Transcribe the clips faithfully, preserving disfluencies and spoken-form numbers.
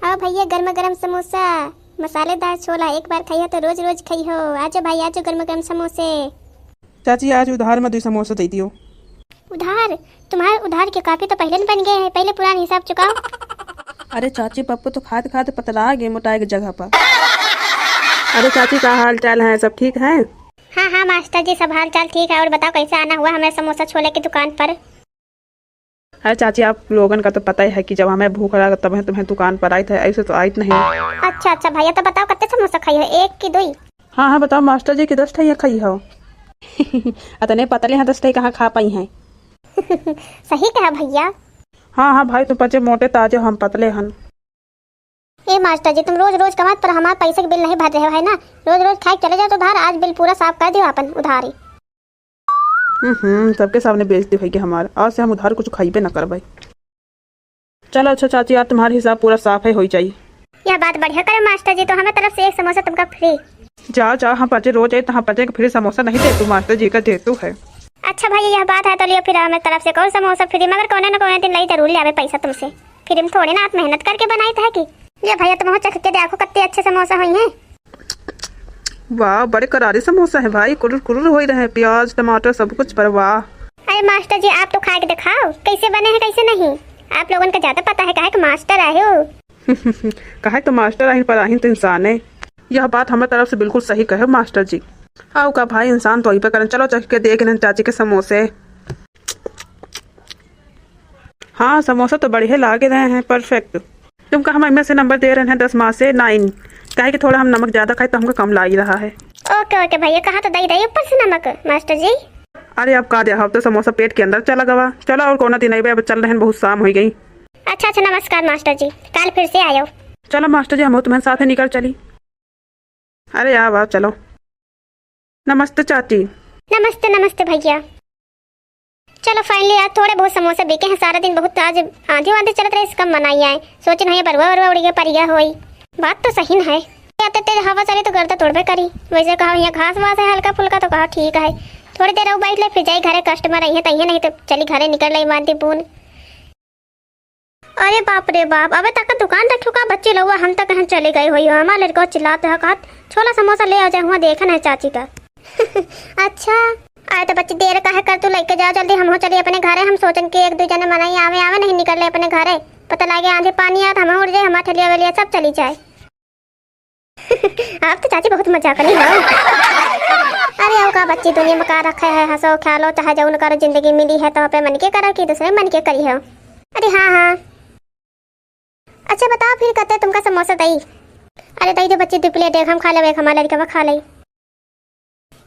आओ भैया, गर्मा गर्म समोसा, मसालेदार छोला, एक बार खइहो तो रोज रोज खइहो। आजो भाई, आजो गर्मा गर्म समोसे। चाची, आज उधार में दुई समोसा दे दियो। उधार? तुम्हार उधार के कापी तो पहिले न बन गए हैं, पहिले पुरान हिसाब चुकाओ। अरे चाची, पप्पू तो खात खात पतला गए मोटाई के जगह पर। अरे चाची, का हाल चाल है, सब ठीक है? हाँ हाँ मास्टर जी, सब हाल चाल ठीक है। और बताओ, कैसे आना हुआ हमारे समोसा छोले की दुकान पर? अरे चाची, आप लोगन का तो पता ही है कि जब हमें भूख लगा तब हम तुम्हें दुकान पर आइत है, ऐसे तो आइत नहीं। अच्छा अच्छा भैया, तो बताओ, कत्ते समोसा खाई हो, एक की दुई? हाँ हाँ, बताओ मास्टर जी, कि दस ठे खाई हो। अतने पतले हैं, दस ठे कहाँ खा पाई हैं? सही कहा भैया। हाँ हाँ भाई, तुम पचे मोटे ताजे, हम पतले हन। ए मास्टर जी, तुम रोज रोज कमात पर हमार पैसे के बिल नहीं भर रहे हो, है ना? रोज रोज खाए के चले जाओ तो उधार, आज बिल पूरा साफ कर दियो अपन उधारी। हम्म, सबके सामने बेइज्जती होई के हमार, आज से हम उधार कुछ खाइबे न करबे। चलो अच्छा चाची, आज तुम्हार हिसाब पूरा साफ है, होई जाई। यह बात बढ़िया करे मास्टर जी, तो हमें तरफ से एक समोसा तुमका फ्री। जा जा, हम पचे रोज आए तो हम पचे के फ्री समोसा नहीं दे तू, मास्टर जी का दे तू है। अच्छा भाई, यह बात है तो लियो, फिर हमें तरफ से कौन समोसा फ्री, मगर कौने न कौने दिन लाई जरूर ले आवे पैसा तुमसे। फिर हम थोड़ी ना आप मेहनत करके बनाई थे कि। ये भैया, तुम चख के देखो, कितने अच्छे समोसा हुई हैं। वाह, बड़े करारे समोसा है भाई, कुरुर कुरुर होई रहे, प्याज, टमाटर, सब कुछ, पर वाह। अरे मास्टर जी, आप तो खा के दिखाओ, कैसे बने हैं, कैसे नहीं। आप लोगन का ज्यादा पता है, काहे कि मास्टर आए हो। काहे तो मास्टर आहिन, पर आहिन तो इंसान है। यह बात हमारे तरफ से बिल्कुल सही कहे मास्टर जी। आओ का भाई, इंसान तो वही पे करन। चलो चख के देख लें चाची के समोसे। हाँ, समोसा तो बढ़िया लागे रहे हैं, परफेक्ट। तुमका हम इनमें से नंबर दे रहे हैं दस में से नाइन, काहे कि थोड़ा हम नमक ज्यादा खाए तो हमको कम लाग रहा है। ओके ओके भैया, कहा तो दई दई ऊपर से नमक मास्टर जी। अरे अब का दे, अब तो समोसा पेट के अंदर चला गवा। चलो और कौन दिन अइबे, अब चल रहे हैं, बहुत शाम हो गई। अच्छा अच्छा, नमस्कार मास्टर जी, काल फिर से आयो। चलो मास्टर जी, हम तुम्हें साथ निकल चली। अरे आओ आओ, चलो। नमस्ते चाची। नमस्ते नमस्ते भैया। चलो फाइनली आज थोड़े बहुत समोसे बिके हैं, सारा दिन बहुत आज आंधी वांधी चलत रहे, इसका मनाई आए। सोचे नहीं बरुआ वरुआ उड़ गया, परिया होई। बात तो सही न है, या तेज हवा चली तो गर्दा तोड़बे करी। वैसे कहा यहाँ घास वास है हल्का फुल्का, तो कहा ठीक है, थोड़ी देर और बैठ ले, फिर जाई घरे, कस्टमर आई है तइहे, नहीं तो चली घरे निकल रही बांधी बून। अरे बाप रे बाप, अबे तक दुकान रखियो का बच्ची लउआ, हम तक कहाँ चले गए होई हो। हमार लड़का चिल्लात है, कहत छोला समोसा ले आ जाए, हुआ देखन है चाची का। अच्छा, आए तो बच्ची देर काहे कर तू, लेके जा जल्दी, हम हो चली अपने घरे। हम सोचन कि एक दो जने मनई आवे आवे नहीं निकले अपने घरे, पता लागे आंधी पानी आत हम उड़ जाए, हमार ठेलिया वेलिया सब चली जाए। आप तो चाची बहुत मजाक नहीं हो। अरे आओ का बच्ची, दुनिया में का रखे है, हंसो खेलो चाहे जौन करो, जिंदगी मिली है तो पे मन के करो कि दूसरे मन के करी हो। अरे हाँ हाँ। अच्छा बताओ फिर कते तुमका समोसा दई? अरे दई दे बच्ची, दो प्लेट, एक हम खा लेबे, एक हमार लड़का खा ले।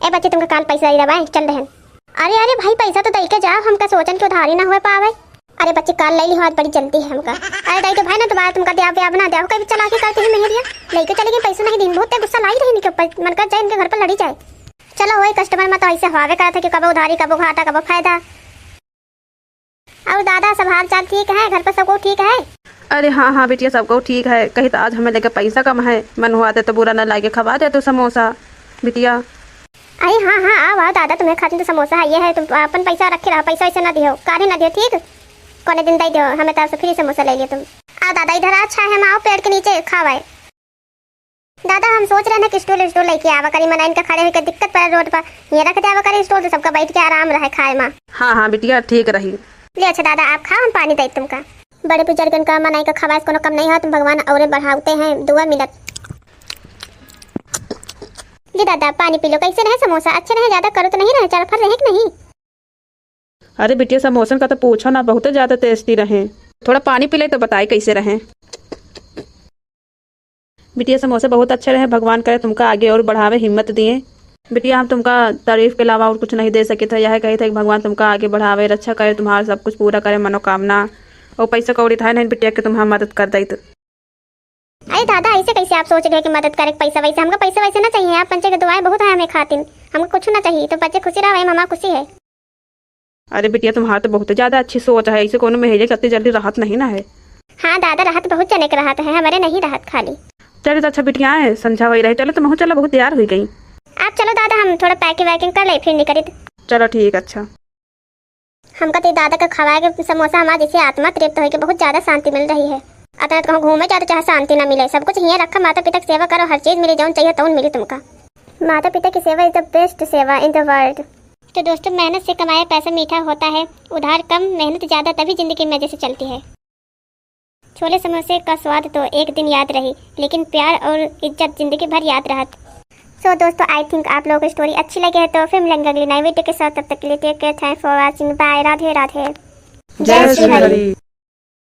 ए बच्ची, तुमका काल पैसा दे देबे, चल रहन। अरे अरे भाई, पैसा तो दई के जाओ, हमका सोचन के उधारी ना हुए पावे। अरे बच्ची, काल ले ली हो, आज बड़ी जल्दी है हमका। अरे दई दे भाई, ना दोबारा तुमका द्याब व्याब ना द्याब, कभी चला के करते हैं मेहरिया, लेके चले गए, पैसा नहीं दी, बहुत गुस्सा लाई रही इनके ऊपर, मन कर जाए इनके घर पर लड़ी जाए। चलो वही कस्टमर में तो ऐसे हवावे करत है कि कबो उधारी, कबो घाटा, कबो फायदा। और दादा, सब हाल चाल ठीक है? घर पर सबको ठीक है? अरे हाँ हाँ बिटिया, सबको ठीक है। कही तो आज हमें लेके पैसा कम है, मन हुआ दे तो बुरा न लागे, खवा दे तू समोसा बिटिया। अरे हाँ हाँ, आओ आओ दादा, तुम्हें खातिर तो समोसा है, ये है, तुम अपन पैसा रखे रहो, पैसा वैसे ना दियो, काहे ना दियो, ठीक? कोने दिन दे दियो, हमें तरफ से फ्री समोसा ले लियो तुम। आओ दादा इधर, अच्छा है, हम आओ पेड़ के नीचे खावाए। दादा, हम सोच रहे हैं कि स्टूल स्टूल लेके आवा करी, मना इनका खड़े होके दिक्कत पड़े रोड पर, ये रख दे आवा करी स्टूल, तो सबका बैठ के आराम रहे खाए में। हाँ हाँ बिटिया, ठीक रही। ले अच्छा दादा, आप खाओ, हम पानी दे तुमका। बड़े बुजुर्गन का मनाई का खवास कोनो कम नहीं हो, तुम भगवान और बढ़ाते हैं, दुआ मिलत। ले दादा, पानी पी लो। कैसे रहे समोसा? अच्छे रहे, ज्यादा करो तो नहीं रहे, चरफर रहे कि नहीं? अरे बिटिया, समोसन का तो पूछो ना, बहुते ज्यादा टेस्टी रहे। थोड़ा पानी पी ले तो बताए कैसे रहे। बिटिया, समोसे बहुत अच्छे रहे, भगवान करे तुमका आगे और बढ़ावे, हिम्मत दिए। बिटिया, हम तुमका तारीफ के अलावा और कुछ नहीं दे सके थे, यह कहे थे कि भगवान तुमका आगे बढ़ावे, रक्षा करे, तुम्हारा सब कुछ पूरा करे मनोकामना। और पैसा कौड़ी था नहीं बिटिया कि तुम्हारा मदद कर दे तो। अरे दादा, ऐसे कैसे आप सोच रहे कि मदद करे पैसा वैसे? हमका पैसा वैसे ना चाहिए, आप पंचे के दुआएं बहुत है हमें खातिन, हमका कुछ ना चाहिए, तो बच्चे खुशी रहो, हमार खुशी है। अरे बिटिया, तुम्हार तो बहुत ज्यादा अच्छी सोच है, ऐसे कोनो मेहरिया के अति जल्दी रहत नहीं ना है। हाँ दादा, रहत बहुत जने के रहत है, हमारे नहीं रहत खाली। चलो तो अच्छा बिटिया है, संझा वही रहे, चलो तुम चलो, बहुत तैयार हुई गई। आप चलो दादा, हम थोड़ा packing वैकिंग कर ले, फिर निकलित। चलो ठीक, अच्छा। हमका तो दादा का खवाए के समोसा हमार जैसे आत्मा तृप्त होई के बहुत ज्यादा शांति मिल रही है। अतना तो कहूँ घूमे जाओ तो चाहे शांति ना मिले। सब कुछ हियाँ रखा, माता पिता की सेवा करो, हर चीज मिली, जौन चाहिए तौन मिली तुमका। माता पिता की सेवा is the best सेवा in the world। तो दोस्तों, मेहनत से कमाया पैसा मीठा होता है, उधार कम, मेहनत ज्यादा, तभी जिंदगी मजे से चलती है। छोले समोसे का स्वाद तो एक दिन याद रही, लेकिन प्यार और इज्जत जिंदगी भर याद रहत। So दोस्तों, I think आप लोगों को स्टोरी अच्छी लगी है, तो फिर मिलेंगे अगली नई वीडियो के साथ। तब तक के लिए take care, thanks for watching, bye, राधे राधे। जय श्री हरि।